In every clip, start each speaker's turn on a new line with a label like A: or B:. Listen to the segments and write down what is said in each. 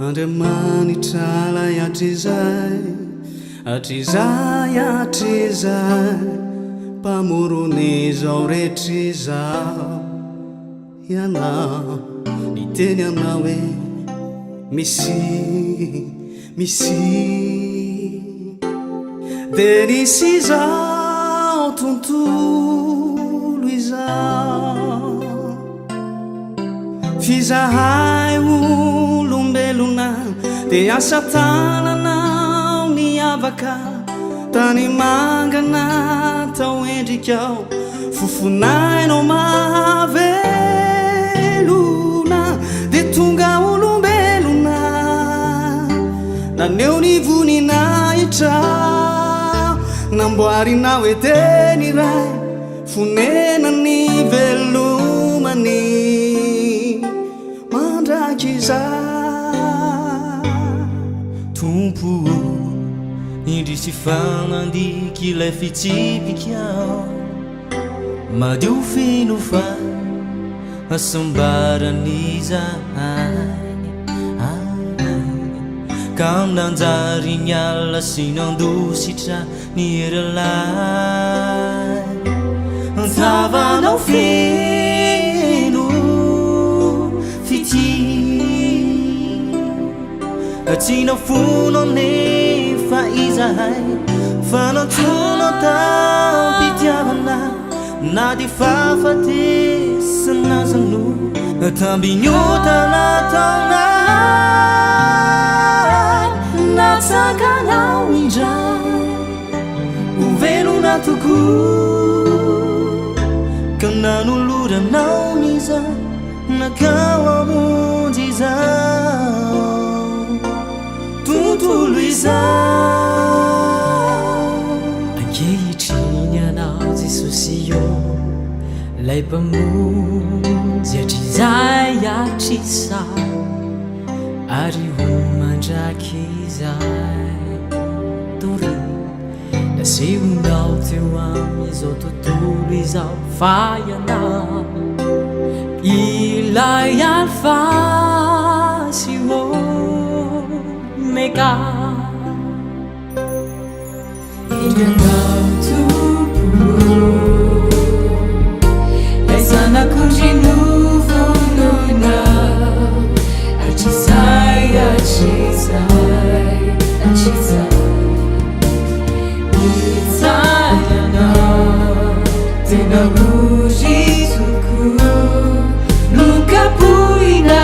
A: Andriamanitra lay hatrizay, hatrizay, hatrizay, Mpamoron'izao rehetra izao Ianao, niteny aminao hoe, Misy, misy. Dia nisy izao tontolo izao. F'izahay olombelona dia asa tananao niavaka tany manga natao endrikao fofonainao mahavelona dia tonga olombelona naneho ny voninahitra namboarinao Edeny iray Fonenany velomany mandrakizay.
B: Tompo ô, indrisy fa nandika ilay fitsipika aho. Madio feno fahasambaran'izahay. Ka nanjary niala sy nandositra Ny herilahy Tavanao feno fitia Tsy nafoinao nefa izahay Fa nantsoinao tam-pitiavana Na dia fahafatesana aza no Tambin'ny ota nataonay Natsanganao indray Ho velona tokoa Ka nanoloranao ny Zanakao hamonjy izao tontolo izao.
C: Ankehitriny Ianao Jesosy ô, 'Lay Mpamonjy hatrizay hatrizay, ary ho mandrakizay. Tory, nasehonao teo amin'izao tontolo izao fa Ianao ilay Alfa sy Omega. Indro Ianao Tompo ô, Ilay Zanak'ondry novonoina hatrizay hatrizay hatrizay. Nitsara Ianao, tena ory tokoa, nokapohina.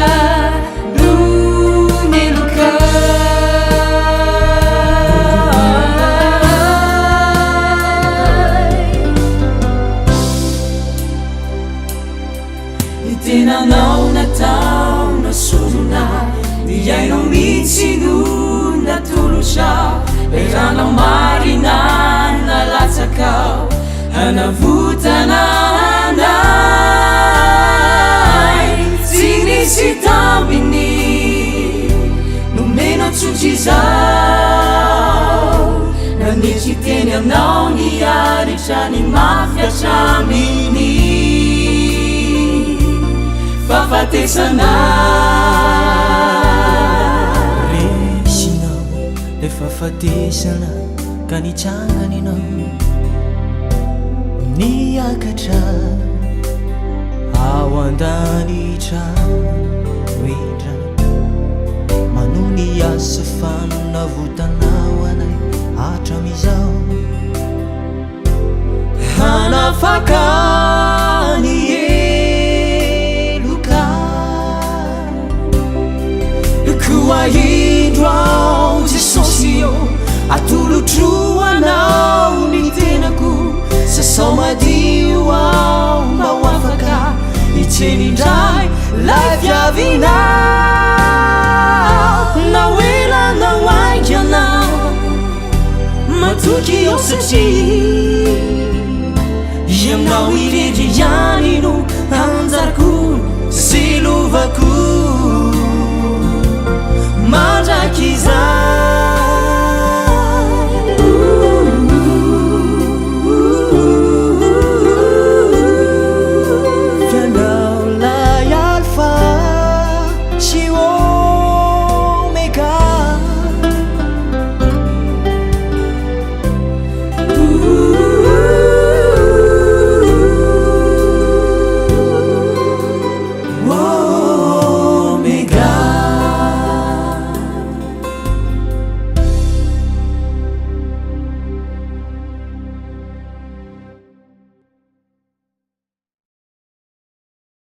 C: Ny tenanao nataonao sorona, ny ainao mihitsy no natolotra, ilay ranao marina nalatsakao hanavotana anay. Tsy nisy tambiny nomenao tsotr'izao, nanetry teny anao niaritra ny mafy hatramin'ny fahafatesana.
B: Resinao ilay fahafatesana ka nitsangana ianao niakatra ao an-danitra indray manohy ny asa fanavotanao anay hatramin'izao hanafaka ny heloka Koa indro aho Jesosy ô, atolotro anao ny tenako, sasao madio aho mba ho afaka hitsena indray lay fiavianao.